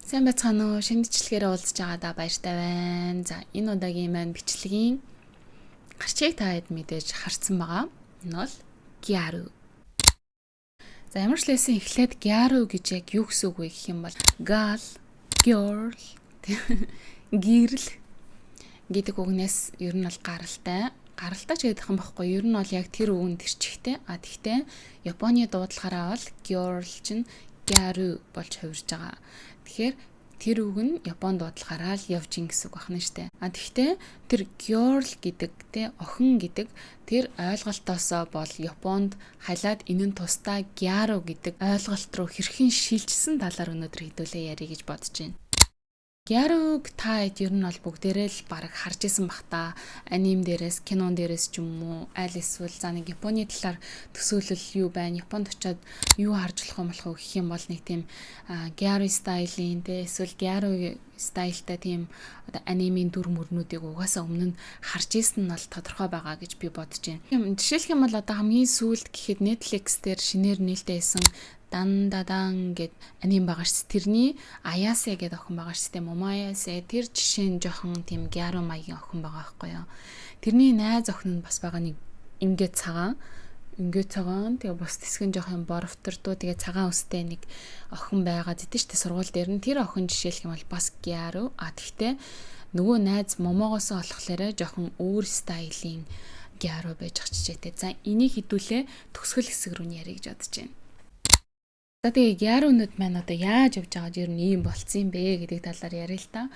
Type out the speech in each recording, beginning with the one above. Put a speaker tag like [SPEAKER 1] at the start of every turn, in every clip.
[SPEAKER 1] Сайн байцгаана уу? Шинэ бичлэгээр уулзж байгаадаа баяртай байна. За, энэ удаагийн маань бичлэгийн гарчийг та хэд мэдээж харсан байгаа. Энэ бол гяру. За, ямар ч лээсэн эхлээд гяру гэж яг юу гэсэн үг вэ гэх юм бол gal, girl, гэрэл гэдэг үгнээс ер нь бол гаралтай. Гаралтай ч гэдэг юм баггүй. Ер нь бол яг тэр үг нь тэр чигтэй. А тэгтээ Японы дуудлагаараа бол girl чинь гяру болж хувирж байгаа. Тэгэхээр тэр үг нь Японд дуудлагаараа л явж ин гэсэн үг байна штэ. А тэгтээ тэр girl гэдэг те, охин гэдэг тэр ойлголтоосоо бол Японд халиад энэ нь тусдаа gyaru гэдэг ойлголт руу хэрхэн шилжсэн талаар өнөөдөр хэдүүлээ ярих гэж бодож байна. Гяруг та хэд ер нь бол бүгдээрээ л бараг харж исэн бах та. Аниме дээрээс, кинон дээрээс ч юм уу, аль эсвэл за нэг Японы талаар төсөөлөл юу байна, Японд очиод юу харж болох юм болох уу гэх юм бол нэг тийм гяру style ын те, эсвэл гяру style тай тийм одоо анимын дүр мөрнүүдийг угаасаа өмнө нь харж исэн нь бол тодорхой байгаа гэж би бодож байна. Жишээлх юм бол одоо хамгийн сүүлд гэхэд Netflix дээр шинээр нээлттэй байсан Дан дадан гэд аним байгаа шүү. Тэрний Аясе гэдэг охин байгаа шүү дээ. Момоаясе, тэр жишээ нь жоохон тийм гяру маягийн охин байгаа байхгүй юу. Тэрний найз охин нь бас байгаа, нэг ингээд цагаан, ингээд цагаан, тэгээ бус тэсгэн жоохон боровтордуу, тэгээ цагаан өстэй нэг охин байгаа зэдэн штэ сургууль дээр нь. Тэр охин жишээлх юм бол бас гяру. А тэгтээ нөгөө найз Момогоос болохоор жоохон өөр style ын гяру байж ах жишээтэй. За, энийг хэдүүлээ төгсгөл хэсэг рүү нь ярих гэж бодож байна. За, тэгээ гярунууд маань одоо яаж явж байгаа, ер нь ийм болцсон юм бэ гэдэг талаар ярил л та.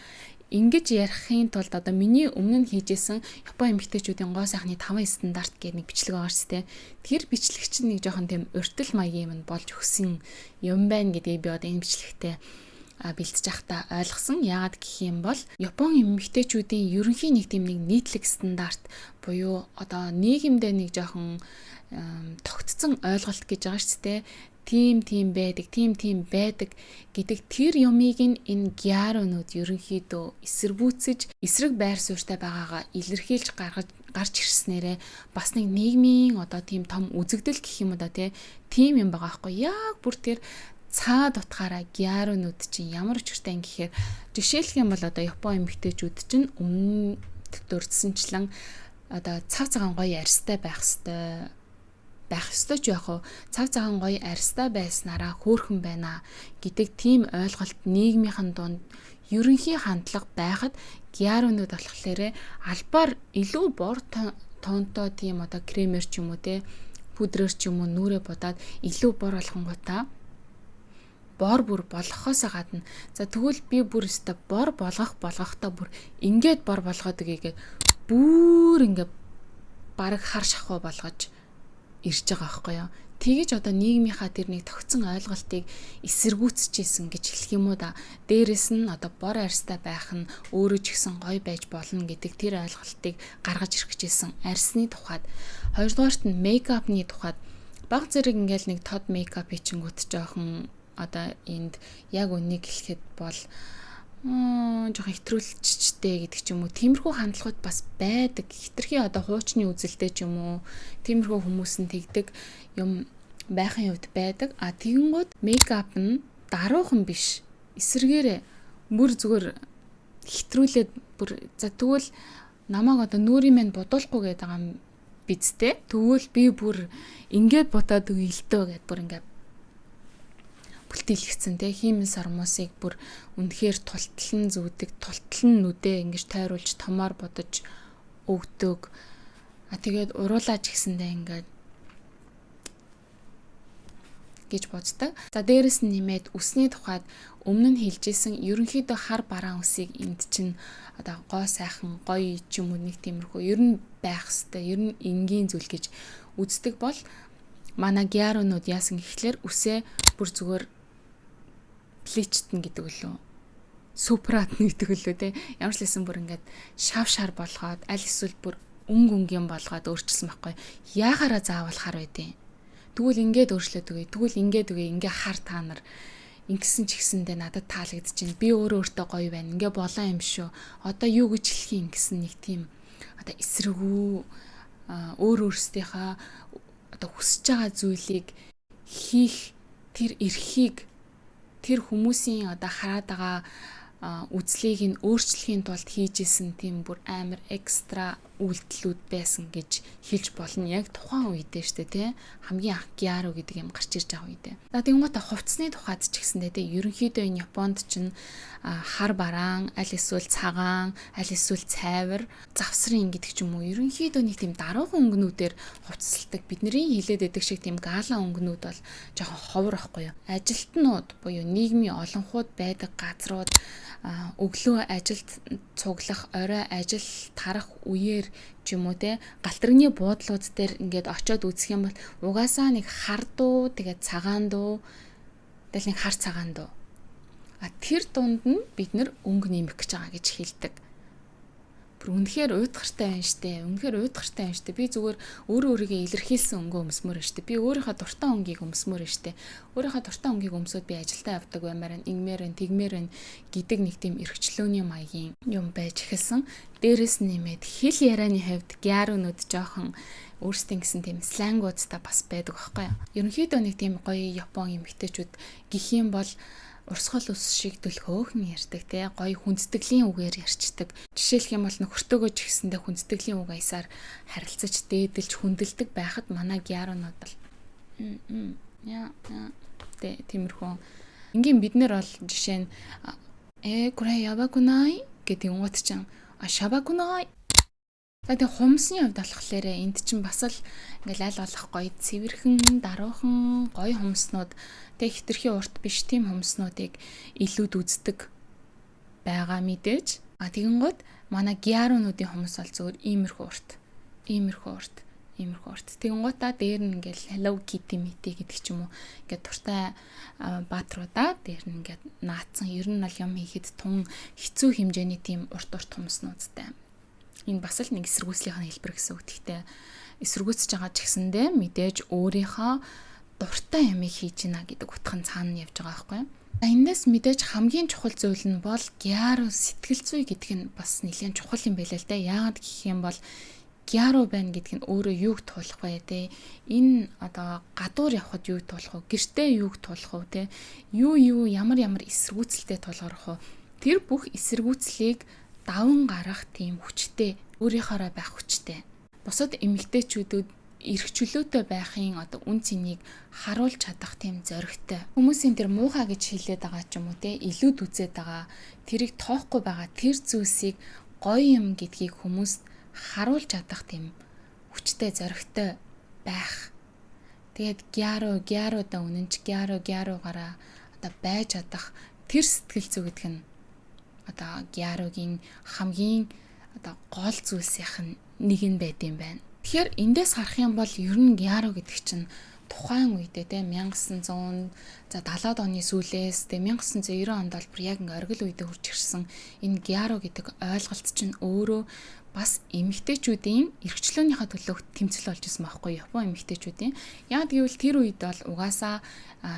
[SPEAKER 1] Ингэж ярихын тулд одоо миний өмнө нь хийжсэн Япон эмэгтэйчүүдийн гоо сайхны 5 стандарт гэдэг нэг бичлэг байгаа шүү дээ. Тэр бичлэг чинь нэг жоохон тийм уртл маягийн юм болж өгсөн юм байна гэдгийг би одоо энэ бичлэгтээ бэлтэж байхдаа ойлгосон. Яагаад гэх юм бол Япон эмэгтэйчүүдийн ерөнхий нэг тийм нэг нийтлэг стандарт буюу одоо нийгэмдээ нэг жоохон тогтцсон ойлголт гэж байгаа шүү дээ, тийм тийм байдаг, тийм тийм байдаг гэдэг тэр юмыг нь энэ гярунууд ерөнхийдөө эсэргүүцэж, эсрэг байр суурьтай байгаагаа илэрхийлж гаргаж гарч ирснээрээ бас нэг нийгмийн одоо тийм том үзэгдэл гэх юм уу да, тийм юм байгаа байхгүй. Яг бүр тэр цаад утгаараа гярунууд чинь ямар учиртай юм гэхээр, жишээлх юм бол одоо Япон эмэгтэйчүүд чинь өмнө дурдсанчлан одоо цав цагаан гоё арьстай байх хэвээр байх ёстой ч яах вэ? Цав цагаан гоё арьстай байснараа хөөрхөн байна гэдэг тийм ойлголт нийгмийнхэн дунд ерөнхий хандлага байхад гярунууд болохоор албаар илүү бор тонтой тийм одоо кремер ч юм уу те, пудрээр ч юм уу нүрээ будаад илүү бор болгонгуудаа бор бүр болгохоос гадна, за тэгвэл би бүр өстө бор болгох болгохдоо бүр ингээд бор болгоод өгье гээд бүр ингээд бараг хар шахуу болгож ирж байгаа байхгүй юу. Тэгэж одоо нийгмийнхаа тэр нэг тогтсон ойлголтыг эсэргүүцчихсэн гэж хэлэх юм уу да. Дээрэс нь одоо бор арьстай байх нь өөрөө ч гэсэн гоё байж болно гэдэг тэр ойлголтыг гаргаж ирэх гэжсэн арьсны тухайд. Хоёрдугаарт нь makeup ны тухайд баг зэрэг ингээл нэг тод makeup хийчингүүт жоохон одоо энд яг үнийг хэлэхэд бол жоохон хэтрүүлчтэй гэдэг ч юм уу, тиймэрхүү хандлагууд бас байдаг. Хитрхи одоо хуучны үзэлтэй ч юм уу, тиймэрхүү хүмүүс нь тэгдэг юм байхын хувьд байдаг. А тэгэнгүүт makeup нь даруухан биш. Эсэргээрээ мөр зүгээр хэтрүүлээд бүр, за тэгвэл намайг одоо нүрийн мэн будуулахгүй гэдэг байгаа юм биз дээ. Тэгвэл би бүр ингээд будаад өгье л дөө гэд бүр ингээд бүлтийлэгцэн те, хиймэл сормуусыг бүр үнэхээр тултлан зүүдэг, тултлан нүдээ ингэж тойруулж томоор будаж өгдөг. А тэгээд уруулаач гэсэндээ ингээд гэж боддог. За, дээрэс нь нэмээд үсний тухайд өмнө нь хэлжсэн, ерөнхийдөө хар бараан үсийг энд чинь одоо гоо сайхан гоё ч юм уу, нэг тиймэрхүү ер нь байх хэвээр, ер нь энгийн зүйл гэж үздэг бол манай гярунууд яасан гэхлээр үсээ бүр зүгээр bleach тэн гэдэг үлээ, супрат гэдэг үлээ те, ямар ч лсэн бүр ингээд шав шар болгоод, аль эсвэл бүр өнгө өнгийн болгоод өөрчилсөн байхгүй. Яахаараа заавал хар байдیں۔ Тэгвэл ингээд өөрчлөөд өгье, тэгвэл ингээд өгье, ингээ хар, та нар ингэсэн ч гэсэндээ надад таалагдчихэв, би өөрөө өөртөө гоё байна, ингээ болоо юм шүү, одоо юу гэж хэлэх юм гэсэн нэг тийм одоо эсрэгүү, өөр өөрсдийнхаа одоо хүсэж байгаа зүйлийг хийх тэр эрхийг, тэр Тэр хүмүүсийн одоо хараад байгаа үзлийг нь өөрчлөхийн тулд хийж исэн тийм бүр амар extra үйлдэлүүд байсан гэж хэлж болно. Яг тухайн үедээ штэ, тий. Хамгийн анх гяру гэдэг юм гарч ирж байгаа үедээ. За, тэгэнгүүтээ хувцсны тухайд ч гэсэндээ, тий, ерөнхийдөө энэ Японд чинь хар бараан, аль эсвэл цагаан, аль эсвэл цайвар, завсрын гэдэг ч юм уу. Ерөнхийдөө нэг тийм даруухан өнгөнүүдээр хувцасладаг. Бидний хилээд байдаг шиг тийм гала өнгөнүүд бол жоохон ховор байхгүй юу. Ажилтнууд буюу нийгмийн олонхууд байдаг газрууд өглөө ажилд цуглах, орой ажил тарах үеэр ч юм уу, те, галт тэрэгний буудлууд дээр ингээд очиод үзэх юм бол угаасаа нэг хар дуу, тэгээд цагаан дуу, тэгэл нэг хар цагаан дуу. А тэр дунд нь бид нар өнгө нэмэх гэж байгаа гэж хэлдэг. Бүр үнэхээр уйтгартай байна штэ. Үнэхээр уйтгартай байна штэ. Би зүгээр өөрөө өөрийгөө илэрхийлсэн өнгөө өмсмөр штэ. Би өөрийнхөө дуртай өнгийг өмсмөр штэ. Өөрийнхөө дуртай өнгийг өмсөөд би ажилдаа явдаг баймаар, ингэмээр байна, тэгмээр байна гэдэг нэг тийм эрхчлөөний маягийн юм байж эхэлсэн. Дээрэс нэмээд хэл ярианы хувьд гярунууд жоохон өөрсдийн гэсэн тийм slang уудтай бас байдаг байхгүй юу. Ерөнхийдөө нэг тийм гоё Япон эмэгтэйчүүд гэх юм бол урсгал ус шиг дөлхөөхөн ярьдаг, те, гоё хүндэтгэлийн үгээр ярьцдаг. Жишээлх юм бол нөхөртөөгөө ч гэсэндээ хүндэтгэлийн үг аясаар харилцаж, дээдэлж, хүндэлдэг байхад манай гярунууд бол яа тэ тиймэрхүү. Ингийн бид нар бол жишээ нь "Э これやばくない" гэдэг юм гот чинь "А しゃばくない". За, тэгээ хумсны хувьд болохоор энд чинь бас л ингээл аль болох гоё цэвэрхэн, даруухан, гоё хумснууд, тэг хэтэрхий урт биш тийм хумснуудыг илүүд үздэг байгаа мэдээж. А тэгэнгүүт манай гярунуудын хумс бол зөвхөн иймэрхүү урт, иймэрхүү урт, иймэрхүү урт. Тэгэнгуутаа дээр нь ингээл Hello Kitty мити гэдэг ч юм уу, ингээд дуртай баатруудаа дээр нь ингээд наацсан. Ер нь бол юм хийхэд тун хэцүү хэмжээний тийм урт урт хумснуудтай. Энэ бас л нэг эсэргүүцлийнх нь хэлбэр гэсэн үг. Гэхдээ эсэргүүцэж байгаа ч гэсэндээ мэдээж өөрийнхөө дуртай юмыг хийж гинэ гэдэг утга нь цаана явж байгаа байхгүй юу? Энэс мэдээж хамгийн чухал зүйл нь бол гяру сэтгэл зүй гэдэг нь бас нэлээд чухал юм байлаа л да. Яагаад гэх юм бол гяру байна гэдг нь өөрөө юуг туулах вэ, те? Энэ одоо гадуур явхад юуг туулах вэ? Гэртээ юуг туулах вэ, те? Юу юу ямар ямар эсэргүүцэлтэй тулгарх вэ? Тэр бүх эсэргүүцлийг даван гарах тийм хүчтэй, өөрийнхоороо байх хүчтэй. Бусад эмэгтэйчүүдэд эрх чөлөөтэй байхын одоо үн цэнийг харуулж чадах тийм зоригтой. Хүмүүсийн тэр муухай гэж хэлээд байгаа ч юм уу, те, илүүд үзээд байгаа, тэрийг тоохгүй байгаа тэр зүйлсийг гоё юм гэдгийг хүмүүст харуулж чадах тийм хүчтэй, зоригтой байх. Тэгээд гяру гяруда үнэнч гяру гяругаараа одоо байж чадах тэр сэтгэл зүй гэдэг нь одоо гяругийн хамгийн одоо гол зүйлсийнх нь нэг нь байд юм байна. Тэгэхээр эндээс харах юм бол ер нь гяру гэдэг чинь тухайн үедээ, те, 1900 за 70-аад оны сүүлээс те 1990 онд бол бүр яг ингээ оргил үедээ хурж ирсэн энэ гяру гэдэг ойлголт чинь өөрөө бас эмэгтэйчүүдийн эрхчлөөнийхөө төлөөх тэмцэл болж исэн байхгүй Япон эмэгтэйчүүдийн. Яг гэвэл тэр үед бол угаасаа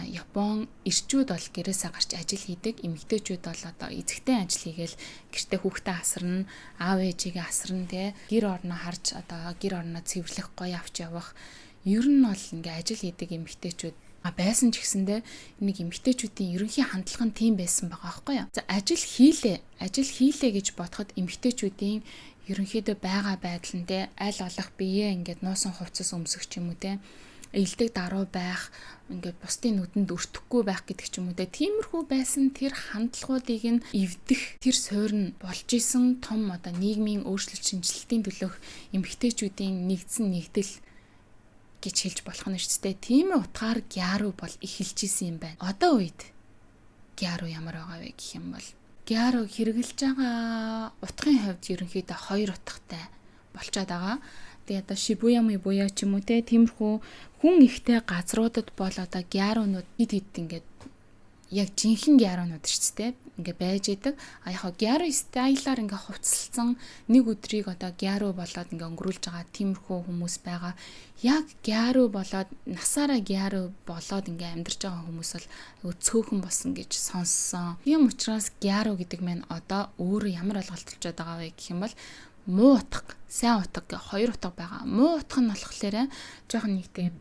[SPEAKER 1] Япон эрчүүд бол гэрээсээ гарч ажил хийдэг, эмэгтэйчүүд бол одоо эзэгтэй ажил хийгээл гэртээ хүүхдээ асарна, аав ээжигээ асарна, те, гэр орноо харж, одоо гэр орноо цэвэрлэх, гоё авч явах. Ер нь бол ингээ ажил хийдэг эмэгтэйчүүд А байсан ч гэсэндээ нэг эмэгтэйчүүдийн ерөнхий хандлага нь тийм байсан байгаа байхгүй юу. За, ажил хийлээ, ажил хийлээ гэж бодоход эмэгтэйчүүдийн ерөнхийдөө байгаа байдал нь, те, аль болох биеэ ингээд нуусан хувцас өмсөх ч юм уу, те, элдэг даруй байх, ингээд бусдын нүдэнд өртөхгүй байх гэдэг ч юм уу, те, тиймэрхүү байсан тэр хандлагуудыг нь эвдэх тэр суурь нь болж исэн том одоо нийгмийн өөрчлөлт шинэчлэлтийн төлөөх эмэгтэйчүүдийн нэгдсэн нэгдэл гэж хэлж болох нь шүү дээ. Тийм утгаар гяру бол эхэлж исэн юм байна. Одоо үед гяру ямар байгаа вэ гэх юм бол гяру хэрэглэж байгаа утгын хувьд ерөнхийдөө хоёр утгатай болчоод байгаа. Тэгээ одоо Шибуя Мибуя ч юм уу, те, тиймэрхүү хүн ихтэй газруудад бол одоо гярунууд хэд хэд ингээд яг жинхэнэ гярунууд шүү дээ, ингээ байж идэг. А яг гяру style аар ингээ хувцалсан, нэг өдрийг одоо гяру болоод ингээ өнгөрүүлж байгаа тиймэрхүү хүмүүс байгаа. Яг гяру болоод, насаараа гяру болоод ингээ амьдарч байгаа хүмүүс бол айгу цөөхөн болсон гэж сонссон. Тийм учраас гяру гэдэг маань одоо өөрөө ямар ойлголт болчиход байгаа вэ гэх юм бол муу утга, сайн утга гэх хоёр утга байгаа. Муу утга нь болохоор жоохон нэг тийм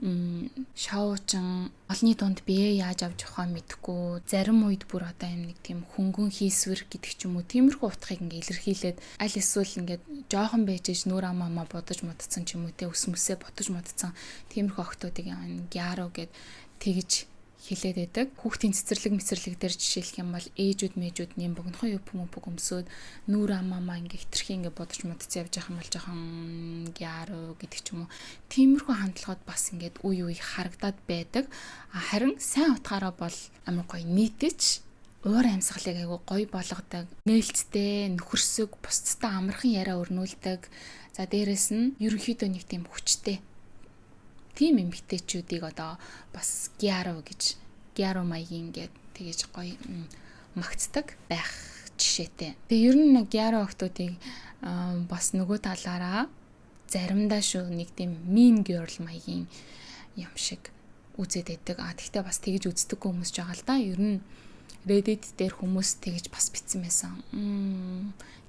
[SPEAKER 1] Шоучин олны дунд бие яаж авч явахаа мэдэхгүй, зарим үед бүр одоо юм нэг тийм хөнгөн хийсвэр гэдэг ч юм уу, тиймэрхүү утгыг ингээ илэрхийлээд, аль эсвэл ингээд жоохон байж иж нүүр амаа бодож модцсон ч юм уу те, үс мүсээ бодож модцсон тиймэрхүү охтуудыг гяру гэд тэгж хэлээд байдаг. Хүүхдийн цэцэрлэг мэцэрлэг дээр жишээлх юм бол ээжүүд мэжүүд нэм богинохон юп мөпөг өмсөөд нүүр амаамаа ингээ хитрхи ингээ бодож модц явж байгаа юм бол жоохон гяру гэдэг ч юм уу. Тиймэрхүү хандлагууд бас ингээд үе үе харагдаад байдаг. А харин сайн утгаараа бол амар гоё нийтэж уур амьсгалыг айгу гоё болгодог. Нээлттэй, нөхөрсөг, бусдтай амархан яриа өрнүүлдэг. За, дээрэс нь ерөнхийдөө нэг тийм хүчтэй тийм эмэгтэйчүүдийг одоо бас гяру гэж, гяру маягийн ингээд тэгэж гоё магтдаг байх жишээтэй. Тэгээ ер нь гяру охтуудыг бас нөгөө талаараа заримдаа шүү нэг тийм mean girl маягийн юм шиг үзээд байдаг. А тэгтээ бас тэгж үздэггүй хүмүүс ч байгаа л да. Ер нь Reddit дээр хүмүүс тэгж бас бичсэн байсан.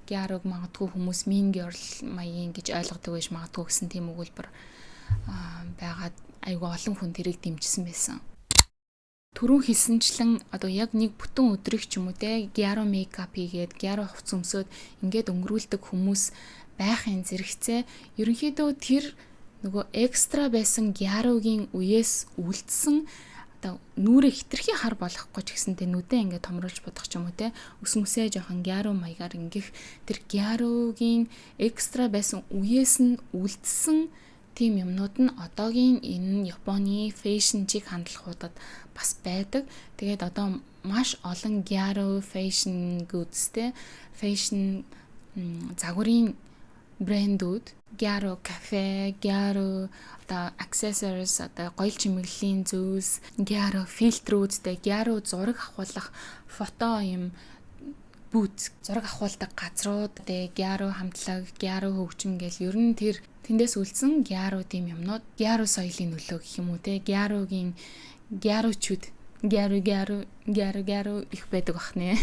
[SPEAKER 1] Гяруг магадгүй хүмүүс mean girl маягийн гэж ойлгодог байж магадгүй гэсэн тийм өгүүлбэр байгаад айгүй олон хүн тэрийг дэмжсэн байсан. Түрүүн хэлсэнчлэн одоо яг нэг бүтэн өдрийг ч юм уу те, гяру makeup хийгээд, гяру хувцас өмсөөд ингээд өнгөрүүлдэг хүмүүс байхын зэрэгцээ ерөнхийдөө тэр нөгөө extra байсан гяругийн үеэс үлдсэн одоо нүрээ хитрхи хар болохгүй ч гэсэнтэй нүдээ ингээд томруулж бодох ч юм уу те, өс мүсээ жоохон гяру маягаар ингэх тэр гяругийн extra байсан үеэс нь үлдсэн тийм юмнууд нь одоогийн энэ Японы fashion чиг хандлагуудад бас байдаг. Тэгээд одоо маш олон гяру fashion goods те, fashion загварын брэндүүд, гяру кафе, гяру одоо accessories, одоо гоёл чимэглэлийн зүйлс, гяру фильтрүүдтэй, гяру зураг авахулах фото юм booth, зураг авахулдаг газрууд, тэгээ гяру хамтлаг, гяру хөгжим гэл ер нь тэр тэндээс үлдсэн гяру тийм юмнууд, гяру соёлын нөлөө гэх юм уу те, гяругийн гяручуд, гяру гяру гяру гяру их байдаг бахнэ.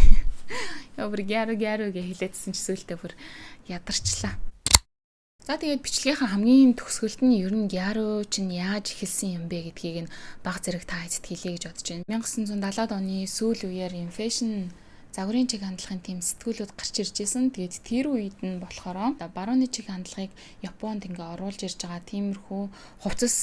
[SPEAKER 1] Яа, бүр гяру гяру гэж хэлээдсэн ч сүултээ бүр ядарчлаа. За, тэгээд бичлэгийнхаа хамгийн төгсгөлд нь ер нь гяру чинь яаж эхэлсэн юм бэ гэдгийг нь баг зэрэг та хэдд хэлье гэж бодож байна. 1970-аад оны сүүл үеэр юм fashion загварын чиг хандлагын тийм сэтгүүлүүд гарч ирж исэн. Тэгээд тэр үед нь болохоор барууны чиг хандлагыг Японд ингээ оруулж ирж байгаа тиймэрхүү хувцас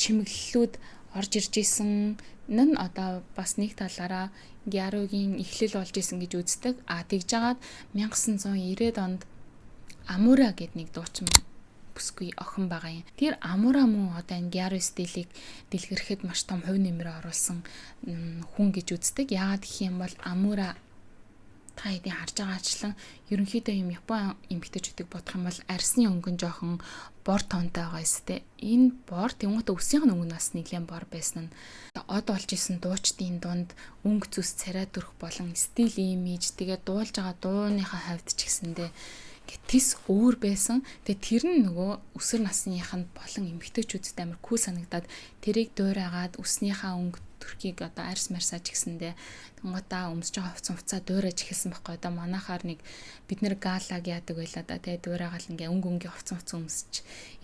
[SPEAKER 1] чимэглэлүүд орж ирж исэн нь одоо бас нэг талаараа гяругийн эхлэл болж исэн гэж үздэг. А тэгж жагаад 1990-ад онд Амура гэд нэг дуучин бүсгүй охин байгаа юм. Тэр Амура мөн одоо энэ гяру стилийг дэлгэрхэд маш том хувь нэмрээ оруулсан хүн гэж үздэг. Яагаад гэх юм бол Амура та хэдийн харж байгаачлан ерөнхийдөө юм Япон эмэгтэйчүүдийг бодох юм бол арьсны өнгө нь жоохон бор тонтой байгаа юм те. Энэ бор тэнгуүтэ үсийн өнгө нь бас нэлээд бор байсан нь од болж исэн дуучдын дунд өнгө зүс царай төрх болон стил имиж, тэгээ дуулж байгаа дууныхаа хавьд ч гэсэндээ ингээд тис өөр байсан. Тэгээ тэр нь нөгөө өсвөр насныханд болон эмэгтэйчүүдэд амар cool санагдаад тэрийг дуурайгаад үснийхаа өнгө төрхийг одоо арьс марсаа ч гэсэндээ тэнгуутаа өмсөж байгаа хувцас хувцаа дуурайж эхэлсэн байхгүй. Одоо манахаар нэг бид нэр галаг яадаг байлаа да, тэгээ дуурайгаал ингээ өнгө өнгийн хувцас хувцас өмсөж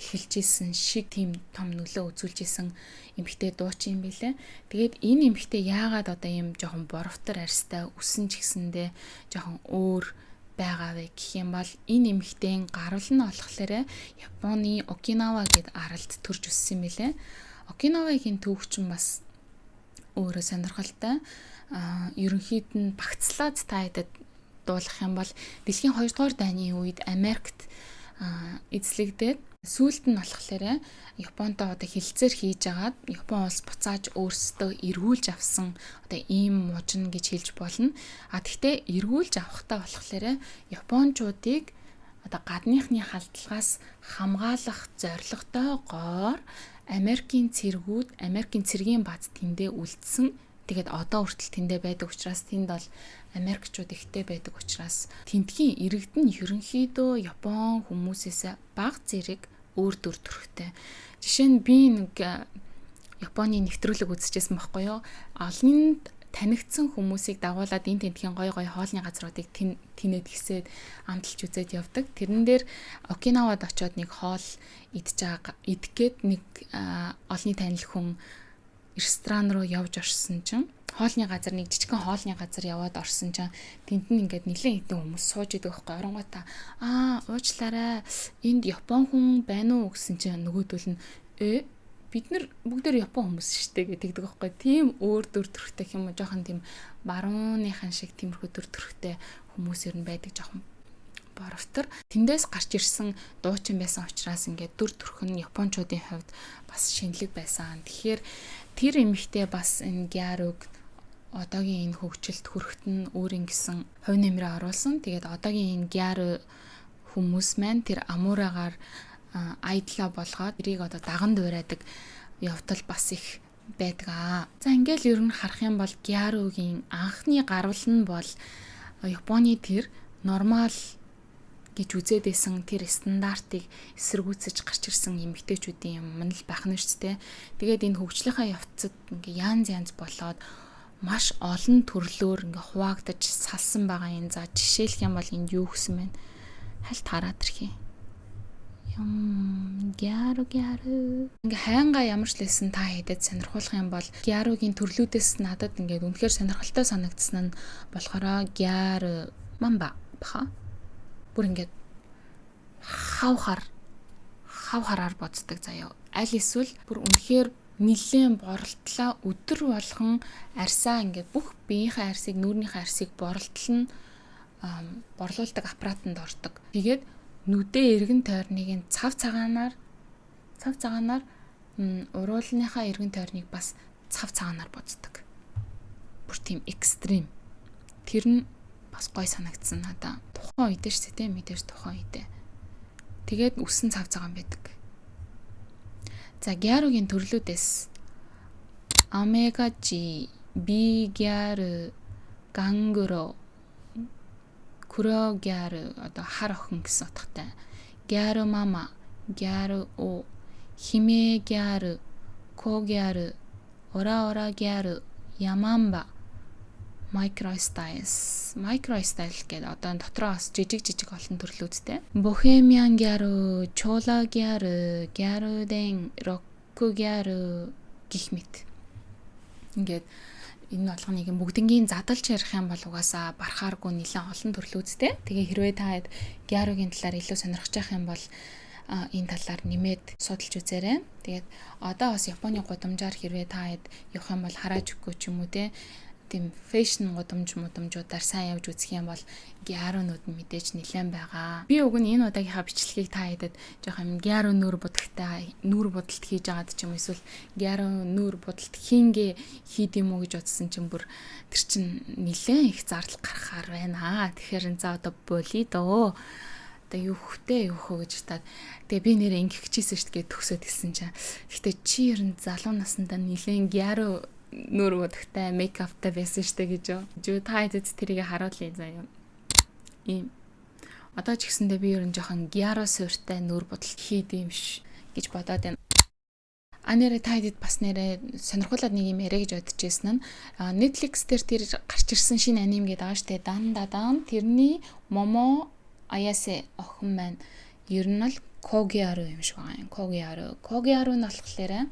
[SPEAKER 1] эхэлж исэн шиг тийм том нөлөө үзүүлж исэн эмэгтэй дуучин юм билэ. Тэгээд энэ эмэгтэй яагаад одоо ийм жоохон боровтор арьстай, үсэн ч гэсэндээ жоохон өөр байгаа вэ гэх юм бол энэ эмэгтэйн гарал нь болохоор Японы Окинава гэд аралд төрж өссөн юм билэ. Окинавагийн түүх чинь бас өөрөө сонирхолтой. А ерөнхийд нь багцлаад та хэдэд дуулах юм бол дэлхийн 2 дугаар дайны үед Америкт эзлэгдээд, сүүлд нь болохоор Японтой одоо хэлэлцээр хийж агаад Япон улс буцааж өөрсдөө эргүүлж авсан одоо ийм мужин гэж хэлж болно. А тэгтээ эргүүлж авахдаа болохоор японочдыг одоо гадныхны халдлагаас хамгаалах зорилготойгоор Америкийн цэргүүд, Америкийн цэргийн бааз тэндээ үлдсэн. Тэгээд одоо хүртэл тэндээ байдаг учраас, тэнд бол Америкчууд ихтэй байдаг учраас тэндхийн иргэд нь ерөнхийдөө Япон хүмүүсээс баг зэрэг өөр дүр төрхтэй. Жишээ нь би нэг Японы нэвтрүүлэг үзчихсэн байхгүй юу? Олон Танигдсан хүмүүсийг дагуулад энэ тентхийн гой гой хоолны газруудыг тэнэд гисээд амталж үзээд явдаг. Тэрэн дээр Окинавад очиод нэг хоол идэж байгаа, идэх гээд нэг олонний танил хүн ресторан руу явж орсон чинь, хоолны газар, нэг жижигхэн хоолны газар яваад орсон чинь тэнд нь ингээд нэлээд хэдэн хүмүүс сууж идэг байхгүй. Оронгуудаа "Аа, уучлаарай, энд Япон хүн байна уу?" гэсэн чинь нөгөөдөл нь "Бид нар бүгдээр Япон хүмүүс шүү дээ" гэдэг байхгүй. Тийм өөр дүр төрхтэй юм уу, жоохон тийм барууныхан шиг тиймэрхүү дүр төрхтэй хүмүүс ер нь байдаг, жоохон боровтор. Тэндээс гарч ирсэн дуучин байсан учраас ингээд дүр төрх нь японочдын хувьд бас шинэлэг байсан. Тэгэхээр тэр эмэгтэй бас энэ гяруг одоогийн энэ хөгжилд хүрэхэд нь өөрийн гэсэн хувь нэмрээ оруулсан. Тэгээд одоогийн энэ гяру хүмүүс маань тэр Амурагаар idol аа болгоод тэрийг одоо даган дуурайдаг явдал бас их байдаг аа. За, ингээл ер нь харах юм бол гяругийн анхны гарвал нь бол Японы тэр normal гэж үзээд байсан тэр стандартыг эсэргүүцэж гарч ирсэн эмэгтэйчүүдийн юм л байх нь шүү дээ. Тэгээд энэ хөгжлийнхаа явцад ингээ янз янз болоод маш олон төрлөөр ингээ хуваагдаж салсан байгаа юм. За, жишээлх юм бол энд юу гэсэн бэ? Хальт хараад ирэх юм. Юм, гяру гяру. Ингээ хайнгаа ямар ч лсэн та хэдэд сонирхуулах юм бол гяругийн төрлүүдээс надад ингээд үнэхээр сонирхолтой санагдсан нь болохоор гяру мамба баха. Бүр ингээд хав хар хав хараар боддог заяа. Аль эсвэл бүр үнэхээр нэлээд боролтлаа, өдөр болгон арьсаа ингээд бүх биеийнхээ арьсыг, нүүрнийхээ арьсыг боролтол нь борлуулдаг аппаратанд ордог. Тэгээд нүдээ эргэн тойрныг нь цав цагаанаар, уруулныхаа эргэн тойрныг бас цав цагаанаар боддог. Бүр тийм extreme. Тэр нь бас гой санагдсан надаа. Тухайн үедээ шүү дээ, мэдээж тухайн үедээ. Тэгээд үсэн цав цагаан байдаг. За, гяругийн төрлүүдээс Омега G, B гяру, Гангуро, Куро гяру, одоо хар охин гэсэн утгатай. Гяру мама, гяру о, химе гяру, ко гяру, ора ора гяру, ямамба, micro styles. Micro style гэдэг одоо дотроо бас жижиг жижиг олон төрлүүдтэй. Bohemian гяру, chola гяру, гяруден, rock гяру гэх мэт. Ингээд энэ болгоныг бүгднгийн задалж ярих юм бол угаасаа барахааргүй нэлээд олон төрлүүдтэй. Тэгээ хэрвээ та гяругийн талаар илүү сонирхож байх юм бол энэ талаар нэмээд судалж үзээрэй. Тэгээд одоо бас Японы гудамжаар хэрвээ та хэд явах юм бол Харажуку ч юм уу, те, тийм fashion гудамж мудамжуудаар сайн явж үзэх юм бол гярунууд нь мэдээж нэлээд байгаа. Би уг нь энэ удаагийнхаа бичлэгийг та хэдэд жоох юм гяру нүүр будагтай нүүр будалт хийж агаад ч юм эсвэл гяру нүүр будалт хингээ хийд юм уу гэж бодсон чинь бүр тэр чин нэлээд их зардал гаргахаар байна. Тэгэхээр за, одоо болий дөө, одоо юу хөвтэй юу хөө гэж таад, тэгээ би нэрээ ингэх гэжсэн шүү дээ төгсөөд хэлсэн чинь. Гэхдээ чи ер нь залуу насндаа нэлээд гяру нүүр будагтай makeup тай байсан штэ гэж юу. Жүү та хэдэд тэрийг харуулъя заяа. Ийм. Одоо ч гэсэндээ би ер нь жоохон гяро суурьтай нүүр будалт хийд юм ш гэж бодоод байна. А нэрээ та хэдэд бас нэрээ сонирхуулаад нэг юм яриа гэж бодож байсан нь Netflix дээр тэр гарч ирсэн шинэ аниме гэдэг байгаа штэ, Дан Дадан, тэрний Момо Аясе охин маань ер нь л Когиару юм шиг байгаа юм. Когиару. Когиару нь болохоор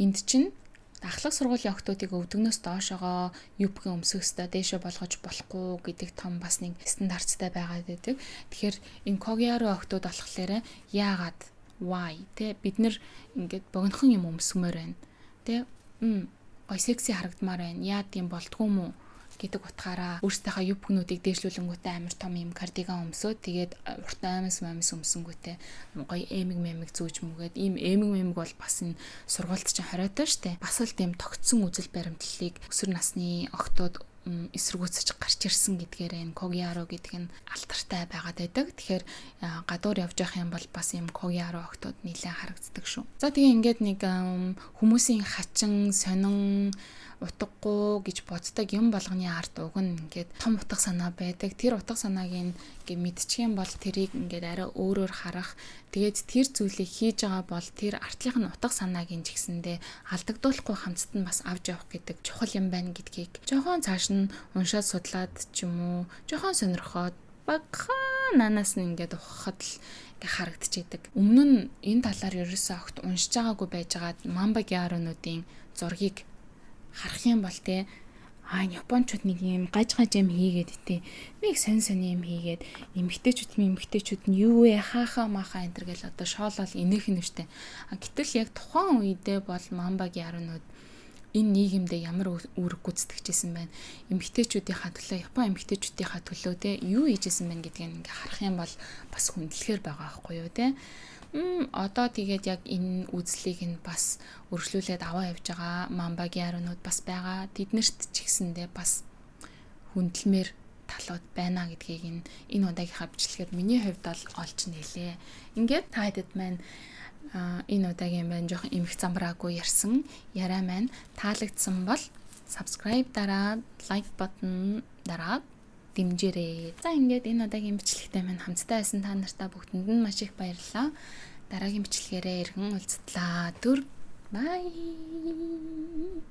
[SPEAKER 1] энд чинь ахлах сургуулийн охидуудыг өвдөгнөөс доошоогоо юбкын өмсөх ёстой, дээшээ болгож болохгүй гэдэг том бас нэг стандарттай байгаад байдаг. Тэгэхээр энэ когиару охидууд болохоор яагаад, why те, бид нар ингээд богинохон юм өмсгмөр байна. Тэ, гой секси харагдмаар байна. Яад юм болдгоо юм уу гэдэг утгаараа өөрсдийнхөө юбкнуудыг дээшлүүлэнгүүтээ амар том юм кардиган өмсөө, тэгээд урт аймас маймас өмсөнгүүтээ гоё эмэг мэмэг зүүж мүгээд, ийм эмэг мэмэг бол бас энэ сургуульд чинь хориотой штэ. Бас л тийм тогтсон үзэл баримтлалыг өсвөр насны охидууд эсэргүүцэж гарч ирсэн гэдгээр энэ когиаро гэдэг нь алдартай байгаад байдаг. Тэгэхээр гадуур явж явах юм бол бас ийм когиаро охидууд нэлээд харагддаг шүү. За, тэгээ ингээд нэг хүмүүсийн хачин, сонин Утгагүй гэж боддог юм болгоны ард уг нь ингээд том утга санаа байдаг. Тэр утга санааг ингээд мэдчих юм бол тэрийг ингээд арай өөрөөр харах. Тэгээд тэр зүйлийг хийж байгаа бол тэр артлынх нь утга санааг нь ч гэсэндээ алдагдуулахгүй хамтд нь бас авч явах гэдэг чухал юм байна гэдгийг жоохон цааш нь уншаад судлаад ч юм уу, жоохон сонирхоод багахан наанаас нь ингээд ухахад л ингээ харагдчихэдэг. Өмнө нь энэ талаар ерөөсөө огт уншиж байгаагүй байжгаад Мамба Гярунуудын зургийг харах юм бол те, а, японочууд нэг юм гаж гаж юм хийгээд, те, нэг сонь сонь юм хийгээд, эмгтээчүүд нь юу вэ, хаахаа маахаа энэ төр гэл одоо шоолол инээх нь штэ. А гэтэл яг тухайн үедээ бол Мамба Гярунууд энэ нийгэмдээ ямар үүрэг гүйцэтгэжсэн байна. Эмэгтэйчүүдийнхаа төлөө, Япон эмэгтэйчүүдийнхаа төлөө, те, юу хийжсэн байна гэдгийг ингээ харах юм бол бас хүндлэхээр байгаа байхгүй юу, те. Одоо тэгээд яг энэ үзлийг нь бас өргөжлүүлээд аваа явж байгаа Мамба Гярунууд бас байгаа. Тэднэрт ч гэсэндээ бас хүндлэмээр талууд байна гэдгийг энэ удаагийнхаа бичлэгээр миний хувьд бол олж нээлээ. Ингээд та хэдэд маань энэ удаагийн маань жоохон эмх замбраагүй ярьсан яриа маань таалагдсан бол subscribe дараад, like button дараад дэмжээрэй. За, ингээд энэ удаагийн бичлэгтэй маань хамтдаа байсан та нартай бүгдэнд нь маш их баярлалаа. Дараагийн бичлэгээрээ иргэн уулзтлаа. Түр bye.